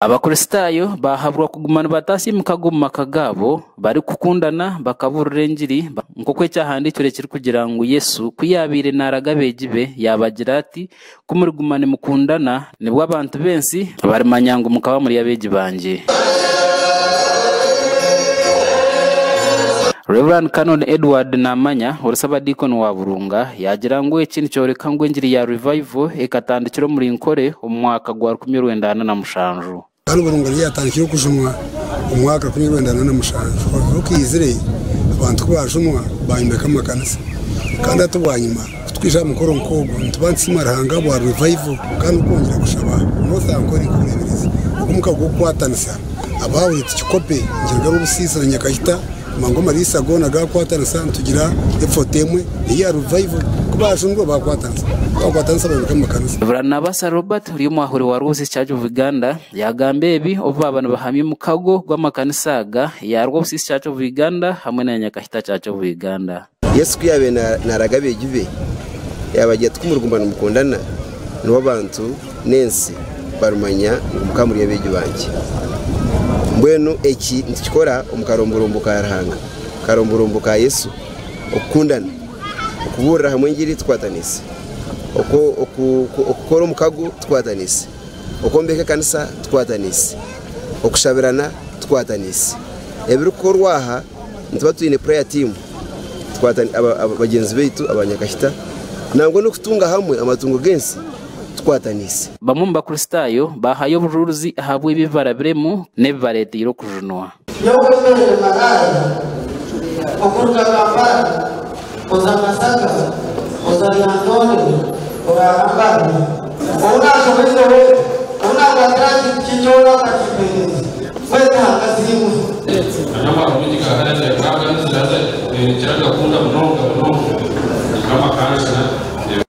Abakristaayo baahaburwa kuguma nibataasya emikago omu maka gaabo, barikukundana, bakabuurira engiri, nk'oku ekyahandiikirwe kirikugira ngu Yesu ku yaabaire naaraga abeegi be, yaabagira ati, Ku muriguma nimukundana, nibwo abantu b'ensi barimanya ngu mukaba muri abeegi bangye. Rev. Canon Edward Namanya, ori Sabadiikoni wa Burunga, yaagira ngu eki nikyoreka ngu engiri ya Revival ekatandikira omuri Nkore omu mwaka gwa 1947. Kandi Burunga niyo yaatandikire okujunwa omu mwaka 1947. Revival ku yaizire, abantu ku baajunwa baayombeka amakanisa. Kandi hati bwanyima ku twija aha mukoro nk'ogu nituba nitusiima Ruhanga ahabwa Revival kandi n'okwongyera kushaba North Ankole nk'obureeberezi omukago gw'okukwatanisa abaahuriire tukikope ngira Rwobusisi na Nyakahita. Mangu amariisa goona gaakwatanisa nitugira effort emwe eya revival ku baajundwa baakwatanisa ku baakwatanisa bayombeka amakanisa. Rev. Nabasa Robert ori omwahuri wa Rwobusisi Church of Uganda yaagamba ebi obu baaba nibahamya omukago gw'amakanisa aga eya Rwobusisi Church of Uganda hamwe na Nyakahita Church of Uganda. Yesu ku yaabaire naaraga abeegi be, yaabagira ati, Ku muriguma nimukundana, nibwo abantu n'ensi barimanya ngu mukaba muri abeegi bangye. Mbwenu eki nitukikora omu karomborombo ka Ruhanga, karomborombo ka Yesu, okukundana, okubuurira hamwe engiri tukwataniise, okukora omukago tukwataniise, okwombeka ekanisa tukwataniise, okushabirana tukwataniise. Ebirikukorwa aha nituba twine prayer team bagyenzi baitu aba Nyakahita nangwa n'okutunga hamwe amatungo g'ensi tukwataniise. Bamwe omu Bakristaayo baahayo obujuurizi ahabw'ebi ebi barabiremu n'ebi bareeteire okujunwa. Nyowe Mary Malaaya okuruga Kampala oza Masaka oza Lyantonde oraara Mbale ou naashoboize weena ou naakwatira aha kintu kye kyona akakimpeereza weena akasiimwe.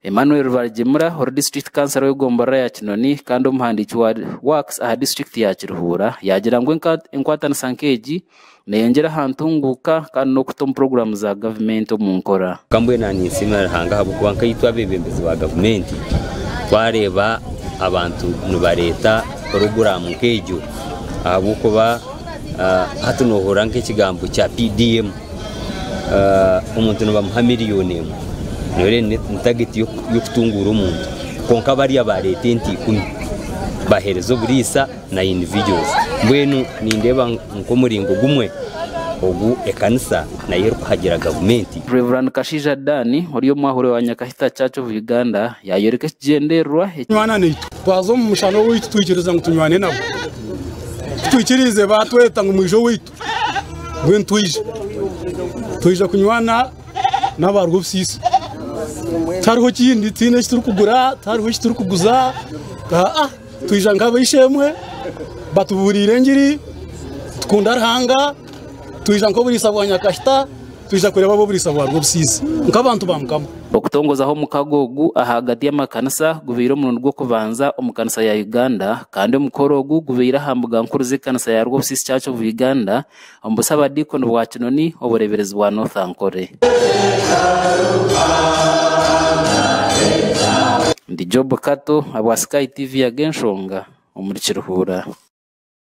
Emmanuel Rubagyemura ori disiturikiti kansara w'egomborora ya Kinoni kandi omuhandiiki wa Works aha disiturikiti ya Kiruhura yaagira ngu enkwatanisa nk'egi neyongyera aha ntunguuka kandi n'okuta omu puroguraamu za gavumenti omu nkora. Kwonka mbwenu aha ninsiimira Ruhanga ahabw'okuba nkaitwe abeebembezi ba gavumenti twareeba abantu nibareeta puroguraamu nk'egyo ahabw'okuba hati noohurira nk'ekigambo kya PDM omuntu nibamuha miriyoni emwe noreeba ni tageti y'okutunguura omuntu kwonka bariya bareeta ente ikumi baheereza oburiisa na individuals mbwenu nindeeba nk'omuringo gumwe ogu ekanisa nayo erikuhagira gavumenti. Rev. Kashaija Dan ori omwahuri wa Nyakahita Church of Uganda yayoreka ekigyendererwa eki. Nywana naitwe. Twaza omu mushana owaitu twikiriza ngu tunywane nabo. Ku twikiriize baatweta ngu mwije owaitu, mbwenu twija. Twija kunywana n'aba Rwobusisi. Tihariho kindi, tihaine eki turikugura, tihariho eki turikuguza, aa twija nk'ab'eishe-emwe batubuuriire engiri, tukunda Ruhanga, twija nk'oburiisa bwa Nyakahita. Twija kureeba ab'oburiisa bwa Rwobusisi nk'abantu ba Mukama. Okutongozaho omukago ogu ahagati y'amakanisa gubaire omurundi gw'okubanza omu kanisa ya Uganda kandi omukoro ogu gubaire aha mbuga nkuru z'ekanisa ya Rwobusisi Church of Uganda omu busabadiikoni bwa Kinoni obureeberezi bwa North Ankole. Ndi Job Kato ahabwa Sky TV Ag'enshonga omuri Kiruhura.